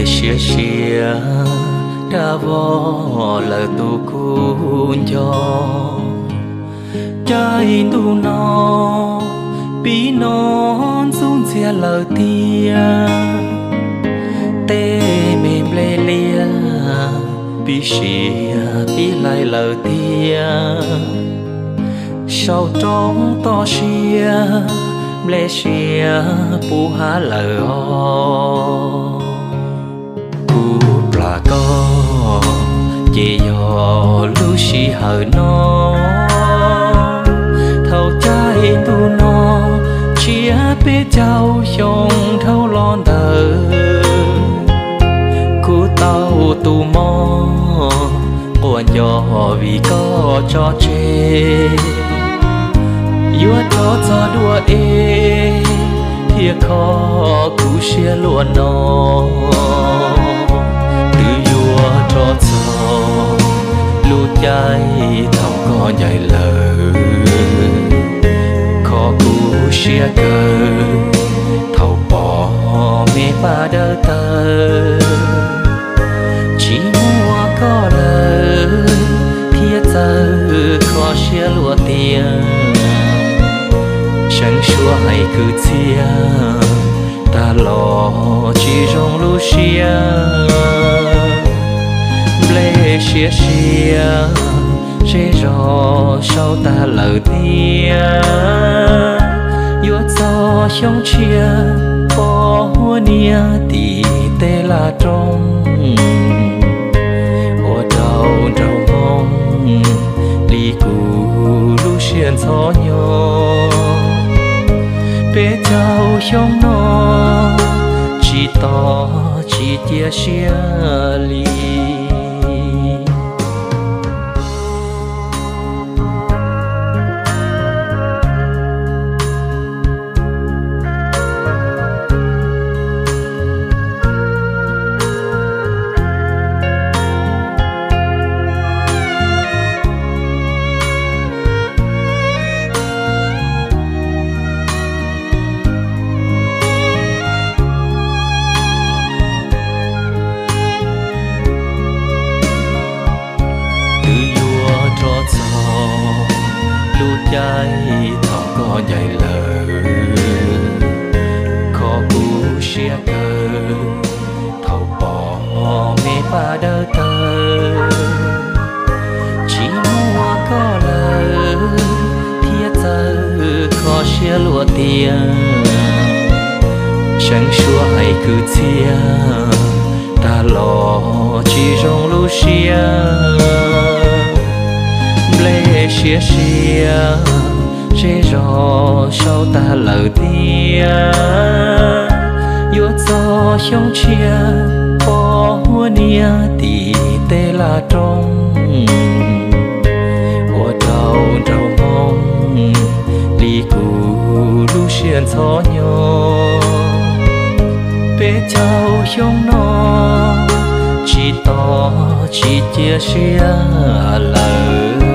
Siav siav dab vog lawm tus kub nco, caij ntuj no pib no ntxub ntxiag lawm tiag. Tej me nplej liab pib siav pib hlais lawm tiag. Saum roob toj siab nplej siav puv hav lawm os. Kuv plam koj ces yog lub sij hawm no, thaum caij ntuj no tsiab peb caug xyoo dhau los ntawd. Kuv tau tus mob quaj nco vim koj tso tseg, yuav rov txog dua es thiaj kho kuv siab luaj no. Twb yuav rov txog lub caij thaum koj ncaim lawm, kho kuv siab kawg thaum pom me paj dawb tawg. Tsis muaj koj lawm thiab txawj kho siab luaj tiag. Seev suab hais kwv txhiaj tag los tsis zoo lub siab. Nplej siav siav zej zog sau tag lawm tiag. Yuav txog xyoo tshiab pom huab niam tim tej laj roob, ua rau nraug hmoo li kuv lub siab ntxhov nyo. Peb caug xyoo no tsis tos tsis cia siab li. Twb yuav rov txog lub caij thaum koj ncaim lawm, kho kuv siab kawg thaum pom me paj dawb tawg. Tsis muaj koj lawm thiab txawj kho siab luaj tiag. Seev suab hais kwv txhiaj tag los tsis zoo lub siab. Nplej siav siav zej zog sau tag lawm tiag. Yuav txog xyoo tshiab pom huab niam tim tej laj roob, ua rau nraug hmoo li kuv lub siab ntxhov nyo. Peb caug xyoo no tsis tos tsis cia siab lawm.